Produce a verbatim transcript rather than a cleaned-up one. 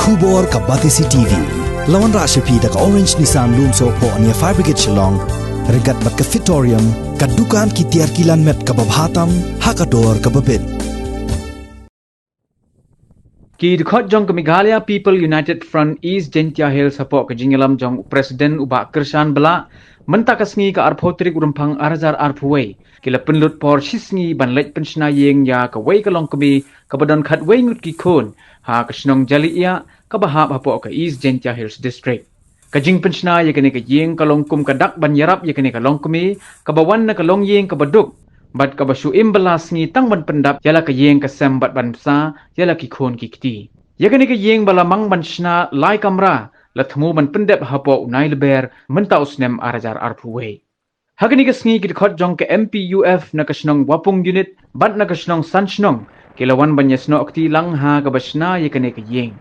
Khubor ka Batesi TV. La wanrah sha phi da ka Orange Nissan Lumsohphoh near Fire Brigade Shillong, ryngkat bad ka Fitorium, ka dukan ki tiar ki lan met kaba bha tam ha ka dor kaba bit. Ki dkhot jong ka Meghalaya People United Front East Jaintia Hills hapoh ka jingïalam jong u President u Bah Kyrshan Blah mynta ka sngi ka arphew tarik u Rymphang ar hajar arphew wei, ki la pynlut por shisngi ban leit pynshna ïing ïa kawei ka longkmie kaba don khatwei ngut ki khun ha ka shnong Jaliah kaba hap hapoh ka East Jaintia Hills District. Ka jingpynshna ïa kane ka ïing ka long kum ka dak ban ïarap ïa kane ka longkmie kaba wan na ka longïing kaba duk bad kaba shu im bylla sngi tang ban pyndap ïa la ka ïing ka sem bad ban bsa ïa la ki khun ki kti. Ïa kane ka ïing ba la mang ban shna lai kamra la thmu ban pyndep hapoh u Nailyber mynta u snem ar hajar arphew wei. Ha kane ka sngi ki dkhot jong ka M P U F na ka shnong Wapung Unit bad na ka shnong San Shnong ki la wan ban ïasnoh kti lang ha kaba shna ïa kane ka ïing.